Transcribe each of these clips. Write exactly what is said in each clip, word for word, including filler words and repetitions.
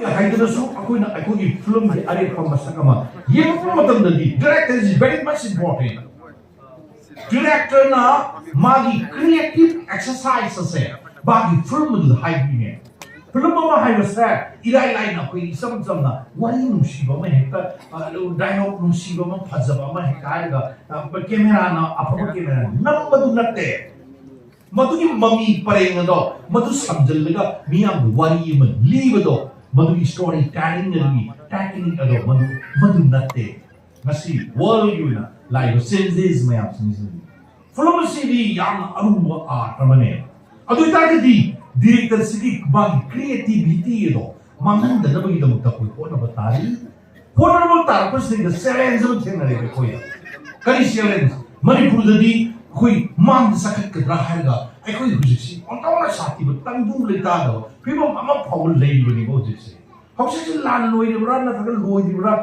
ꯍꯥꯏꯗꯨꯅꯁꯨ ꯑꯩꯈꯣꯏꯅ ꯑꯩꯈꯣꯏꯒꯤ ꯐꯤꯂꯝꯒꯤ ꯑꯔꯦꯞꯄ ꯃꯁꯛ ꯑꯃ ꯌꯦꯡꯉꯛꯄ ꯃꯇꯝꯗꯗꯤ director is very much important. Directorꯅ ꯃꯥꯒꯤ creative exercise ꯑꯁꯦ ꯃꯥꯒꯤ ꯐꯤꯂꯝ ꯑꯗꯨꯗ ꯍꯥꯏꯕꯤꯅꯦ. ꯐꯤꯂꯝ ꯑꯃ ꯍꯥꯏꯕꯁꯦ ꯏꯔꯥꯏ ꯂꯥꯏꯅ ꯑꯩꯈꯣꯏ ꯏꯆꯝ ꯆꯝꯅ ꯋꯥꯔꯤ ꯅꯨꯡꯁꯤꯕ ꯑꯃ ꯍꯦꯛꯇ, dialogue ꯅꯨꯡꯁꯤꯕ ꯑꯃ, ꯐꯖꯕ ꯑꯃ ꯍꯦꯛꯇ ꯍꯥꯏꯔꯒ ꯀꯦꯃꯦꯔꯥꯅ, ꯑꯐꯕ ꯀꯦꯃꯦꯔꯥꯅ ꯅꯝꯕꯗꯨ ꯅꯠꯇꯦ. ꯃꯗꯨꯒꯤ ꯃꯃꯤ ꯄꯔꯦꯡ ꯑꯗꯣ ꯃꯗꯨ ꯁꯝꯖꯜꯂꯒ ꯃꯤꯌꯥꯝꯗ ꯋꯥꯔꯤ ꯑꯃ ꯂꯤꯕꯗꯣ, ꯃꯗꯨꯒꯤ story telling ꯑꯗꯨꯒꯤ technique ꯑꯗꯣ ꯃꯗꯨ, ꯃꯗꯨ ꯅꯠꯇꯦ. ꯉꯁꯤ worldꯒꯤ ꯑꯣꯏꯅ ꯂꯥꯛꯏꯕ changes ꯃꯌꯥꯝꯁꯤꯡꯁꯤꯅꯤ. ꯐꯤꯂꯝ ꯑꯁꯤꯗꯤ ꯌꯥꯝꯅ ꯑꯔꯨꯕ art ꯑꯃꯅꯦ. ꯑꯗꯨ ꯑꯣꯏꯇꯥꯔꯒꯗꯤ directorꯁꯤꯒꯤ ꯃꯥꯒꯤ creativity ꯑꯗꯣ ꯃꯥꯡꯍꯟꯗꯅꯕꯒꯤꯗꯃꯛꯇ ꯑꯩꯈꯣꯏ ꯍꯣꯠꯅꯕ ꯇꯥꯔꯤ. ꯍꯣꯠꯅꯕ ꯇꯥꯔꯛꯄꯁꯤꯗ challenge ꯑꯃ ꯊꯦꯡꯅꯔꯦꯕ ꯑꯩꯈꯣꯏꯗ. ꯀꯔꯤ challenge? ꯃꯅꯤꯄꯨꯔꯗꯗꯤ ꯑꯩꯈꯣꯏ ꯃꯥꯡꯗ ꯆꯈꯠꯀꯗ꯭ꯔꯥ ꯍꯥꯏꯔꯒ ꯑꯩꯈꯣꯏ ꯍꯧꯖꯤꯛꯁꯤ ꯑꯣꯟꯊꯣꯛꯅ ꯁꯥꯊꯤꯕ ꯇꯪꯗꯨ ꯂꯩꯇꯥꯗꯕ ꯐꯤꯕꯝ ꯑꯃ ꯐꯥꯎꯕ ꯂꯩꯔꯤꯕꯅꯦꯕ ꯍꯧꯖꯤꯛꯁꯦ. ꯍꯧꯖꯤꯛꯁꯤ ꯂꯥꯟ ꯂꯣꯏꯔꯤꯕ꯭ꯔꯥ ꯅꯠꯇ꯭ꯔꯒ ꯂꯣꯏꯗ꯭ꯔꯤꯕ꯭ꯔꯥ?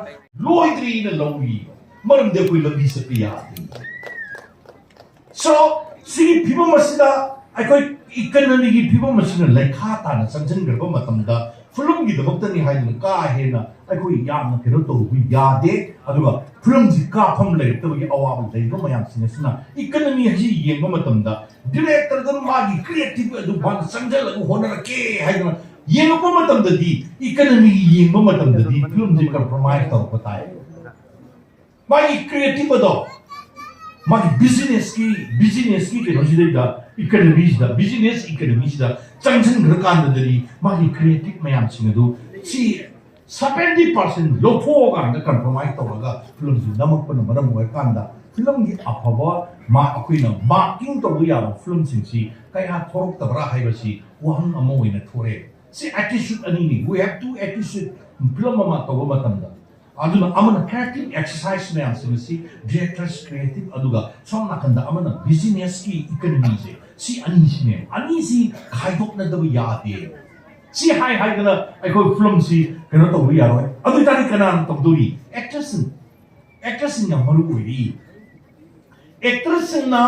ꯂꯣꯏꯗ꯭ꯔꯤꯅ ꯂꯧꯔꯤ. ꯃꯔꯝꯗꯤ ꯑꯩꯈꯣꯏ ꯂꯝꯕꯤ ꯆꯠꯄ ꯌꯥꯗ꯭ꯔꯤ. So, ꯁꯤꯒꯤ ꯐꯤꯕꯝ ꯑꯁꯤꯗ ꯑꯩꯈꯣꯏ economyꯒꯤ ꯐꯤꯕꯝ ꯑꯁꯤꯅ ꯂꯩꯈꯥ ꯇꯥꯅ ꯆꯪꯁꯤꯟꯈ꯭ꯔꯕ ꯃꯇꯝꯗ ꯐꯤꯂꯝꯒꯤꯗꯃꯛꯇꯅꯤ ꯍꯥꯏꯗꯨꯅ ꯀꯥ ꯍꯦꯟꯅ ꯑꯩꯈꯣꯏ ꯌꯥꯝꯅ ꯀꯩꯅꯣ ꯇꯧꯕ ꯌꯥꯗꯦ. ꯑꯗꯨꯒ ꯐꯤꯂꯝꯁꯤ ꯀꯥꯞꯐꯝ ꯂꯩꯔꯛꯇꯕꯒꯤ ꯑꯋꯥꯕ ꯂꯩꯕ ꯃꯌꯥꯝꯁꯤꯡ ꯑꯁꯤꯅ economy ꯑꯁꯤ ꯌꯦꯡꯕ ꯃꯇꯝꯗ directorꯗꯨꯅ ꯃꯥꯒꯤ creative ꯑꯗꯨ ꯃꯥꯅ ꯆꯪꯁꯤꯜꯂꯒ ꯍꯣꯠꯅꯔꯛꯀꯦ ꯍꯥꯏꯗꯅ ꯌꯦꯡꯉꯛꯄ ꯃꯇꯝꯗꯗꯤ economyꯒꯤ ꯌꯦꯡꯕ ꯃꯇꯝꯗꯗꯤ ꯐꯤꯂꯝꯁꯤ compromise ꯇꯧꯔꯛꯄ ꯇꯥꯏ. ꯃꯥꯒꯤ creative ꯑꯗꯣ ꯃꯥꯒꯤ businessꯀꯤ, businessꯀꯤ ꯀꯩꯅꯣꯁꯤꯗꯩꯗ, economyꯁꯤꯗ, business economyꯁꯤꯗ ꯆꯪꯁꯤꯟꯈ꯭ꯔ ꯀꯥꯟꯗꯗꯤ ꯃꯥꯒꯤ creative ꯃꯌꯥꯝꯁꯤꯡ ꯑꯗꯨ ꯁꯤ seventy percent ꯂꯧꯊꯣꯛꯑꯀꯥꯟꯗ compromise ꯇꯧꯔꯒ ꯐꯤꯂꯝꯁꯤ ꯅꯝꯃꯛꯄꯅ ꯃꯔꯝ ꯑꯣꯏꯔꯀꯥꯟꯗ ꯐꯤꯂꯝꯒꯤ ꯑꯐꯕ ꯃꯥ ꯑꯩꯈꯣꯏꯅ marking ꯇꯧꯕ ꯌꯥꯕ ꯐꯤꯂꯝꯁꯤꯡꯁꯤ ꯀꯌꯥ ꯊꯣꯔꯛꯇꯕ꯭ꯔꯥ ꯍꯥꯏꯕꯁꯤ ꯋꯥꯍꯪ ꯑꯃ ꯑꯣꯏꯅ ꯊꯣꯔꯛꯑꯦ. ꯁꯤ attitude ꯑꯅꯤꯅꯤ. We have to attitude film ꯑꯃ ꯇꯧꯕ ꯃꯇꯝꯗ. ꯑꯗꯨꯅ ꯑꯃꯅ creative exercise ꯃꯌꯥꯝꯁꯤꯡ ꯑꯁꯤ director's creative, ꯑꯗꯨꯒ ꯁꯣꯝ ꯅꯥꯀꯟꯗ ꯑꯃꯅ businessꯀꯤ economyꯁꯦ, ꯁꯤ ꯑꯅꯤꯁꯤꯅꯦ. ꯑꯅꯤꯁꯤ ꯈꯥꯏꯗꯣꯛꯅꯗꯕ ꯌꯥꯗꯦ. ꯁꯤ ꯍꯥꯏ ꯍꯥꯏꯗꯅ ꯑꯩꯈꯣꯏ ꯐꯤꯂꯝꯁꯤ ꯀꯩꯅꯣ ꯇꯧꯕ ꯌꯥꯔꯣꯏ. ꯑꯗꯨ ꯑꯣꯏꯇꯥꯔꯗꯤ ꯀꯅꯥꯅ ꯇꯧꯗꯣꯔꯤ? Actorꯁꯤꯡ. Actorꯁꯤꯡ ꯌꯥꯝ ꯃꯔꯨ ꯑꯣꯏꯔꯤ. Actorꯁꯤꯡꯅ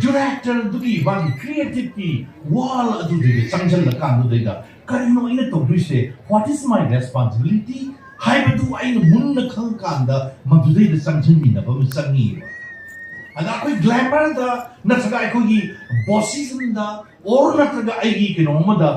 directorꯗꯨꯒꯤ ꯃꯥꯒꯤ creativeꯀꯤ world ꯑꯗꯨꯗꯒꯤ ꯆꯪꯁꯤꯜꯂꯀꯥꯟꯗꯨꯗꯩꯗ ꯀꯔꯤꯅꯣ ꯑꯩꯅ ꯇꯧꯗꯣꯏꯁꯦ? What is my responsibility? ꯍꯥꯏꯕꯗꯨ ꯑꯩꯅ ꯃꯨꯟꯅ ꯈꯪꯉꯀꯥꯟꯗ ꯃꯗꯨꯗꯩꯗ ꯆꯪꯁꯤꯟꯃꯤꯟꯅꯕ ꯑꯃ ꯆꯪꯉꯤꯕ꯫ ꯑꯗ ꯑꯩꯈꯣꯏ glamourꯗ ꯅꯠꯇ꯭ꯔꯒ ꯑꯩꯈꯣꯏꯒꯤ bossismꯗ or ꯅꯠꯇ꯭ꯔꯒ ꯑꯩꯒꯤ ꯀꯩꯅꯣ ꯑꯃꯗ,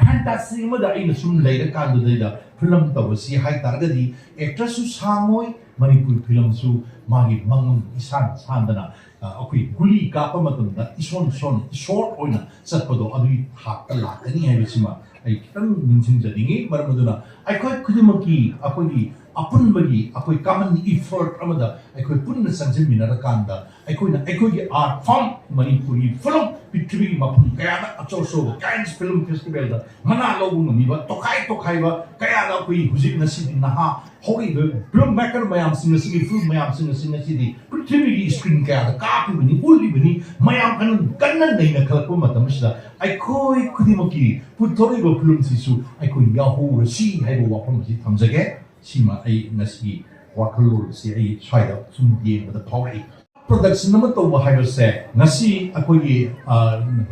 fantasy ꯑꯃꯗ ꯑꯩꯅ ꯁꯨꯝ ꯂꯩꯔꯀꯥꯟꯗꯨꯗꯩꯗ ꯐꯤꯂꯝ ꯇꯧꯕꯁꯤ ꯍꯥꯏ ꯇꯥꯔꯒꯗꯤ actorꯁꯨ ꯁꯥꯡꯉꯣꯏ, ꯃꯅꯤꯄꯨꯔ ꯐꯤꯂꯝꯁꯨ ꯃꯥꯒꯤ ꯃꯉꯝ ꯏꯁꯥꯟ ꯁꯥꯟꯗꯅ ꯑꯩꯈꯣꯏ ꯒꯨꯂꯤ ꯀꯥꯞꯄ ꯃꯇꯝꯗ ꯏꯁꯣꯟ ꯁꯣꯟ short ꯑꯣꯏꯅ ꯆꯠꯄꯗꯣ ꯑꯗꯨꯒꯤ ꯊꯥꯛꯇ ꯂꯥꯛꯀꯅꯤ ꯍꯥꯏꯕꯁꯤꯃ ꯑꯩ ꯈꯤꯇꯪ ꯅꯤꯡꯁꯤꯡꯖꯅꯤꯡꯉꯤ꯫ ꯃꯔꯝ ꯑꯗꯨꯅ ꯑꯩꯈꯣꯏ ꯈꯨꯗꯤꯡꯃꯛꯀꯤ ꯑꯩꯈꯣꯏꯒꯤ ꯑꯄꯨꯟꯕꯒꯤ ꯑꯩꯈꯣꯏ common effort ꯑꯃꯗ ꯑꯩꯈꯣꯏ ꯄꯨꯟꯅ ꯆꯪꯁꯤꯟꯃꯤꯟꯅꯔꯀꯥꯟꯗ ꯑꯩꯈꯣꯏꯅ ꯑꯩꯈꯣꯏꯒꯤ art form ꯃꯅꯤꯄꯨꯔꯒꯤ ꯐꯤꯂꯝ ꯄ꯭ꯔꯤꯊꯤꯕꯤꯒꯤ ꯃꯐꯝ ꯀꯌꯥꯗ ꯑꯆꯧ ꯑꯆꯧꯕ Cannes Film Festivalꯗ ꯃꯅꯥ ꯂꯧꯕ ꯉꯝꯃꯤꯕ ꯇꯣꯈꯥꯏ ꯇꯣꯈꯥꯏꯕ ꯀꯌꯥꯗ ꯑꯩꯈꯣꯏ ꯍꯧꯖꯤꯛ ꯉꯁꯤꯗꯤ ꯅꯍꯥ ꯍꯧꯔꯛꯏꯕ film maker ꯃꯌꯥꯝꯁꯤꯡ ꯑꯁꯤꯒꯤ film ꯃꯌꯥꯝꯁꯤꯡ ꯑꯁꯤ ꯉꯁꯤꯗꯤ ꯄ꯭ꯔꯤꯊꯤꯕꯤꯒꯤ screen ꯀꯌꯥꯗ ꯀꯥꯞꯄꯤꯕꯅꯤ, ꯎꯠꯂꯤꯕꯅꯤ꯫ ꯃꯌꯥꯝ ꯀꯟꯅ ꯀꯟꯅ ꯅꯩꯅꯈꯠꯂꯛꯄ ꯃꯇꯝꯁꯤꯗ ꯑꯩꯈꯣꯏ ꯈꯨꯗꯤꯡꯃꯛꯀꯤ ꯄꯨꯊꯣꯔꯛꯏꯕ ꯐꯤꯂꯝꯁꯤꯁꯨ ꯑꯩꯈꯣꯏ ꯌꯥꯎꯍꯧꯔꯁꯤ ꯍꯥꯏꯕ ꯋꯥꯐꯝ ꯑꯁꯤ ꯊꯝꯖꯒꯦ꯫ ꯁꯤꯃ ꯑꯩ ꯉꯁꯤꯒꯤ ꯋꯥꯈꯜꯂꯣꯟ ꯑꯁꯤ ꯑꯩ ꯁ꯭ꯋꯥꯏꯗ ꯁꯨꯝ ꯌꯦꯡꯕꯗ ꯐꯥꯎꯔꯛꯏ꯫ Production ꯑꯃ ꯇꯧꯕ ꯍꯥꯏꯕꯁꯦ ꯉꯁꯤ ꯑꯩꯈꯣꯏꯒꯤ, ꯑ,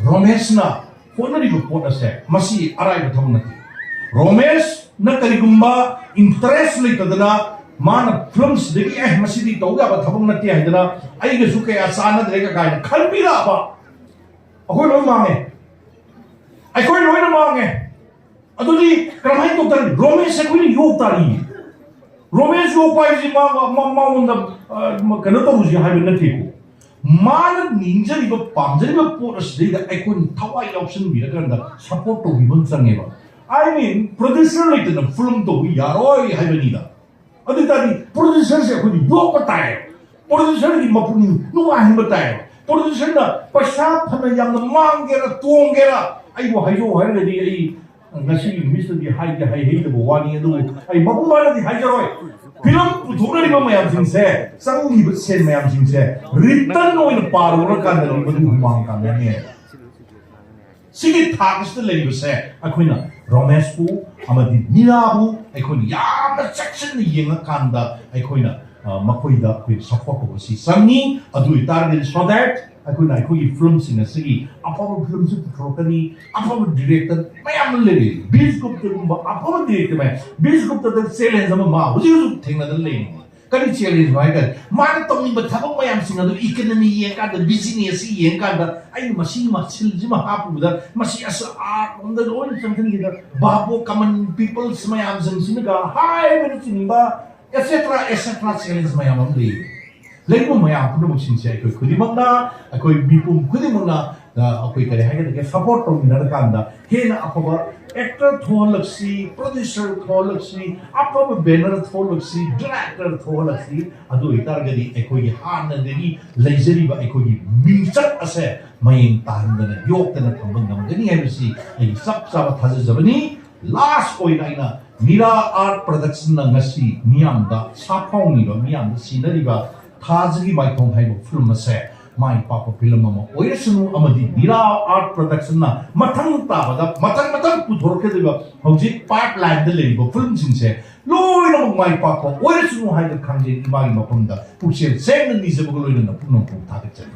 ꯔꯣꯃꯦꯁꯅ ꯍꯣꯠꯅꯔꯤꯕ ꯄꯣꯠ ꯑꯁꯦ ꯃꯁꯤ ꯑꯔꯥꯏꯕ ꯊꯕꯛ ꯅꯠꯇꯦ꯫ ꯔꯣꯃꯦꯁꯅ ꯀꯔꯤꯒꯨꯝꯕ interest ꯂꯩꯇꯗꯅ ꯃꯥꯅ ꯐꯤꯂꯝꯁꯤꯗꯒꯤ "ꯑꯦ, ꯃꯁꯤꯗꯤ ꯇꯧ ꯌꯥꯕ ꯊꯕꯛ ꯅꯠꯇꯦ" ꯍꯥꯏꯗꯅ "ꯑꯩꯒꯁꯨ ꯀꯌꯥ ꯆꯥꯟꯅꯗ꯭ꯔꯦꯒ" ꯀꯥꯏꯅ ꯈꯟꯕꯤꯔꯛꯑꯕ, ꯑꯩꯈꯣꯏ ꯂꯣꯏ ꯃꯥꯡꯉꯦ, ꯑꯩꯈꯣꯏ ꯂꯣꯏꯅ ꯃꯥꯡꯉꯦ꯫ ꯑꯗꯨꯗꯤ ꯀꯔꯝꯍꯥꯏꯅ ꯇꯧ ꯇꯥꯔꯤ? ꯔꯣꯃꯦꯁ ꯑꯩꯈꯣꯏꯅ ꯌꯣꯛ ꯇꯥꯔꯤ꯫ ꯔꯣꯃꯦꯁ ꯌꯣꯛꯄ ꯍꯥꯏꯁꯤ ꯃꯥ-, ꯃꯥ-, ꯃꯉꯣꯟꯗ, ꯑ, ꯀꯩꯅꯣ ꯇꯧꯔꯨꯁꯤ ꯍꯥꯏꯕ ꯅꯠꯇꯦꯀꯣ꯫ ꯃꯥꯅ ꯅꯤꯡꯖꯔꯤꯕ, ꯄꯥꯝꯖꯔꯤꯕ ꯄꯣꯠ ꯑꯁꯤꯗꯩꯗ ꯑꯩꯈꯣꯏꯅ ꯊꯋꯥꯏ ꯌꯥꯎꯁꯟꯕꯤꯔꯀꯥꯟꯗ support ꯇꯧꯕꯤꯕ ꯑꯃ ꯆꯪꯉꯦꯕ꯫ I mean, producer ꯂꯩꯇꯅ ꯐꯤꯂꯝ ꯇꯧꯕ ꯌꯥꯔꯣꯏ ꯍꯥꯏꯕꯅꯤꯗ꯫ ꯑꯗꯨ ꯑꯣꯏꯇꯥꯔꯗꯤ producerꯁꯦ ꯑꯩꯈꯣꯏꯅ ꯌꯣꯛꯄ ꯇꯥꯏꯌꯦꯕ꯫ Producerꯒꯤ ꯃꯄꯨꯛꯅꯤꯡ ꯅꯨꯡꯉꯥꯏꯍꯟꯕ ꯇꯥꯏꯌꯦꯕ꯫ Producerꯅ ꯄꯩꯁꯥ ꯐꯅ ꯌꯥꯝꯅ ꯃꯥꯡꯒꯦꯔꯥ ꯇꯣꯡꯒꯦꯔꯥ, ꯑꯩꯕꯨ ꯍꯥꯏꯖꯧ ꯍꯥꯏꯔꯒꯗꯤ ꯑꯩ ꯉꯁꯤꯒꯤ ꯅꯨꯃꯤꯠꯁꯤꯗꯗꯤ ꯍꯥꯏꯗꯤ ꯍꯥꯏꯍꯩꯗꯕ ꯋꯥꯅꯤ, ꯑꯗꯨꯕꯨ ꯑꯩ ꯃꯄꯨꯡ ꯐꯥꯅꯗꯤ ꯍꯥꯏꯖꯔꯣꯏ꯫ ꯐꯤꯂꯝ ꯄꯨꯊꯣꯛꯅꯔꯤꯕ ꯃꯌꯥꯝꯁꯤꯡꯁꯦ, ꯆꯪꯈꯤꯕ ꯁꯦꯟ ꯃꯌꯥꯝꯁꯤꯡꯁꯦ return ꯑꯣꯏꯅ ꯄꯥꯔꯨꯔꯀꯥꯟꯗꯗꯤ ꯃꯗꯨ ꯍꯨꯃꯥꯡ ꯀꯥꯡꯒꯅꯤ꯫ ꯁꯤꯒꯤ ꯊꯥꯛ ꯑꯁꯤꯗ ꯂꯩꯔꯤꯕꯁꯦ ꯑꯩꯈꯣꯏꯅ ꯔꯣꯃꯦꯁꯄꯨ ꯑꯃꯗꯤ ꯃꯤꯔꯥꯕꯨ ꯑꯩꯈꯣꯏꯅ ꯌꯥꯝꯅ ꯆꯦꯛꯁꯤꯟꯅ ꯌꯦꯡꯉꯀꯥꯟꯗ ꯑꯩꯈꯣꯏꯅ ꯑ, ꯃꯈꯣꯏꯗ ꯑꯩꯈꯣꯏ ꯁꯞꯄꯣꯔꯠ ꯇꯧꯕꯁꯤ ꯆꯪꯉꯤ꯫ ꯑꯗꯨ ꯑꯣꯏꯇꯥꯔꯒꯗꯤ, so that ꯑꯩꯈꯣꯏꯅ ꯑꯩꯈꯣꯏꯒꯤ ꯐꯤꯂꯝꯁꯤꯡ ꯑꯁꯤꯒꯤ ꯑꯐꯕ ꯐꯤꯂꯝꯁꯨ ꯄꯨꯊꯣꯔꯛꯀꯅꯤ, ꯑꯐꯕ ꯗꯤꯔꯦꯛꯇꯔ ꯃꯌꯥꯝ ꯑꯃ ꯂꯩꯔꯤ꯫ ꯕꯤꯁ ꯒꯨꯞꯇꯒꯨꯝꯕ ꯑꯐꯕ ꯗꯤꯔꯦꯛꯇꯔ ꯃꯌꯥꯝ, ꯕꯤꯁ ꯒꯨꯞꯇꯗ ꯆꯦꯂꯦꯟꯖ ꯑꯃ ꯃꯥ ꯍꯧꯖꯤꯛ ꯍꯧꯖꯤꯛ ꯊꯦꯡꯅꯗꯅ ꯂꯩꯔꯤ꯫ ꯀꯔꯤ ꯆꯦꯂꯦꯟꯖꯅꯣ ꯍꯥꯏ ꯀꯥꯟꯗ, ꯃꯥꯅ ꯇꯧꯅꯤꯡꯕ ꯊꯕꯛ ꯃꯌꯥꯝꯁꯤꯡ ꯑꯗꯨ, ꯏꯀꯅꯃꯤ ꯌꯦꯡꯀꯥꯟꯗ, ꯕꯤꯖꯤꯅꯦꯁꯁꯤ ꯌꯦꯡꯀꯥꯟꯗ, ꯑꯩꯅ ꯃꯁꯤꯒꯤ ꯃꯁꯤꯜꯁꯤꯃ ꯍꯥꯞꯄꯨꯕꯗ, ꯃꯁꯤ ꯑꯁ ꯑꯥꯔꯠ ꯂꯣꯝꯗ ꯂꯣꯏꯅ ꯆꯪꯁꯤꯟꯈꯤꯗ, ꯚꯥꯕꯣ ꯀꯃꯟ ꯄꯤꯄꯜꯁ ꯃꯌꯥꯝꯁꯤꯡꯁꯤꯅꯒ ꯍꯥꯏꯕꯅꯆꯤꯡꯕ, etcetera, etcetera ꯆꯦꯂꯦꯟꯖ ꯃꯌꯥꯝ ꯑꯃ ꯂꯩ꯫ ꯂꯩꯔꯤꯕ ꯃꯌꯥꯝ ꯄꯨꯝꯅꯃꯛꯁꯤꯡꯁꯦ ꯑꯩꯈꯣꯏ ꯈꯨꯗꯤꯡꯃꯛꯅ, ꯑꯩꯈꯣꯏ ꯃꯤꯄꯨꯝ ꯈꯨꯗꯤꯡꯃꯛꯅ, ꯑ, ꯑꯩꯈꯣꯏ ꯀꯔꯤ ꯍꯥꯏꯒꯗꯒꯦ, ꯁꯞꯄꯣꯔꯠ ꯇꯧꯃꯤꯟꯅꯔꯀꯥꯟꯗ ꯍꯦꯟꯅ ꯑꯐꯕ ꯑꯦꯛꯇꯔ ꯊꯣꯛꯍꯜꯂꯛꯁꯤ, ꯄ꯭ꯔꯣꯗ꯭ꯌꯨꯁꯔ ꯊꯣꯛꯍꯜꯂꯛꯁꯤ, ꯑꯐꯕ ꯕꯦꯅꯔ ꯊꯣꯛꯍꯜꯂꯛꯁꯤ, ꯗꯤꯔꯦꯛꯇꯔ ꯊꯣꯛꯍꯜꯂꯛꯁꯤ꯫ ꯑꯗꯨ ꯑꯣꯏꯇꯥꯔꯒꯗꯤ ꯑꯩꯈꯣꯏꯒꯤ ꯍꯥꯟꯅꯗꯒꯤ ꯂꯩꯖꯔꯤꯕ ꯑꯩꯈꯣꯏꯒꯤ ꯃꯤꯡꯆꯠ ꯑꯁꯦ ꯃꯌꯦꯡ ꯇꯥꯍꯟꯗꯅ ꯌꯣꯛꯇꯅ ꯊꯝꯕ ꯉꯝꯒꯅꯤ ꯍꯥꯏꯕꯁꯤ ꯑꯩꯒꯤ ꯆꯞ ꯆꯥꯕ ꯊꯥꯖꯖꯕꯅꯤ꯫ ꯂꯥꯁ ꯑꯣꯏꯅ ꯑꯩꯅ ꯅꯤꯔꯥ ꯑꯥꯔꯠ ꯄ꯭ꯔꯗꯛꯁꯟꯅ ꯉꯁꯤ ꯃꯤꯌꯥꯝꯗ ꯁꯥꯐꯥꯎꯅꯤꯕ, ꯃꯤꯌꯥꯝꯗ ꯁꯤꯟꯅꯔꯤꯕ ꯊꯥꯖꯒꯤ ꯃꯥꯏꯊꯣꯡ ꯍꯥꯏꯕ ꯐꯤꯂꯝ ꯑꯁꯦ ꯃꯥꯏ ꯄꯥꯛꯄ ꯐꯤꯂꯝ ꯑꯃ ꯑꯣꯏꯔꯁꯅꯨ, ꯑꯃꯗꯤ ꯅꯤꯔꯥ ꯑꯥꯔꯠ ꯄ꯭ꯔꯗꯛꯁꯟꯅ ꯃꯊꯪ ꯇꯥꯕꯗ, ꯃꯊꯪ ꯃꯊꯪ ꯄꯨꯊꯣꯔꯛꯀꯗꯧꯔꯤꯕ ꯍꯧꯖꯤꯛ ꯄꯥꯏꯞ ꯂꯥꯏꯟꯗ ꯂꯩꯔꯤꯕ ꯐꯤꯂꯝꯁꯤꯡꯁꯦ ꯂꯣꯏꯅꯃꯛ ꯃꯥꯏ ꯄꯥꯛꯄ ꯑꯣꯏꯔꯁꯅꯨ ꯍꯥꯏꯅ ꯈꯪꯖꯩ꯫ ꯏꯃꯥꯒꯤ ꯃꯐꯝꯗ ꯄꯨꯛꯆꯦꯜ ꯁꯦꯡꯅ ꯅꯤꯖꯕꯒ ꯂꯣꯏꯅꯅ ꯄꯨꯝꯅꯃꯛꯄꯨ ꯊꯥꯒꯠꯆꯔꯤ꯫